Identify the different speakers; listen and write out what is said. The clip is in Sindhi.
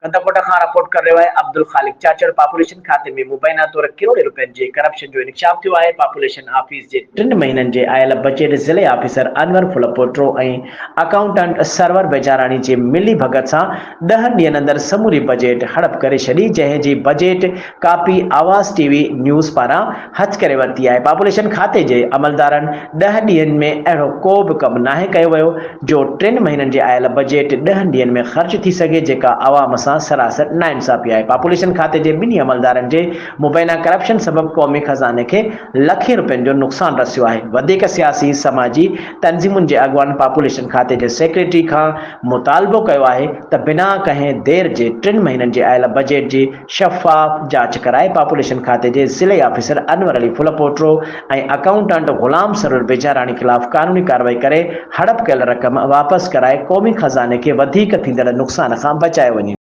Speaker 1: ڪنڌڪوٽ کان رپورٽ ڪري رهيو آهي عبدالخالق چاچڙ پاپوليشن کاتي ۾ مبينا طور ڪروڙين روپين جي ڪرپشن جو انڪشاف ٿيو آهي پاپوليشن آفيس جي ٽن مهينن جي آيل بجيٽ ضلعي آفيسر انور ڦلپوٽو ۽ اڪائونٽنٽ سرور بيجاراڻي جي ملي ڀڳت سان ڏهن ڏينهن اندر سموري بجيٽ هڙپ ڪري ڇڏي جنهن جي budget copy Awaz T V news پاران هٿ ڪري ورتي آهي پاپوليشن کاتي جي عملدارن ڏهه ڏينهن ۾ اهڙو ڪو به ڪم ناهي ڪيو ويو جو ٽن مهينن جي آيل بجيٽ ڏهن ڏينهن ۾ خرچ ٿي سگهي جيڪا عوام سان سراسر ناانصافي آهي پاپوليشن کاتي جي ٻنهي عملدارن جي مبينا ڪرپشن سبب قومي خزاني کي لکين روپين جو نقصان رسيو آهي وڌيڪ سياسي سماجي تنظيمن جي اڳواڻن پاپوليشن کاتي جي سيڪريٽري کان مطالبو ڪيو آهي ته بنا ڪنهن دير جي ٽن مهينن جي آيل بجيٽ جي شفاف جاچ ڪرائي پاپوليشن کاتي جي ضلعي آفيسر انور علي ڦلپوٽرو ۽ اڪائونٽنٽ غلام سرور بيجاراڻي خلاف قانوني ڪارروائي ڪري هڙپ ڪيل رقم واپس ڪرائي قومي خزاني کي وڌيڪ ٿيندڙ نقصان کان بچايو وڃي.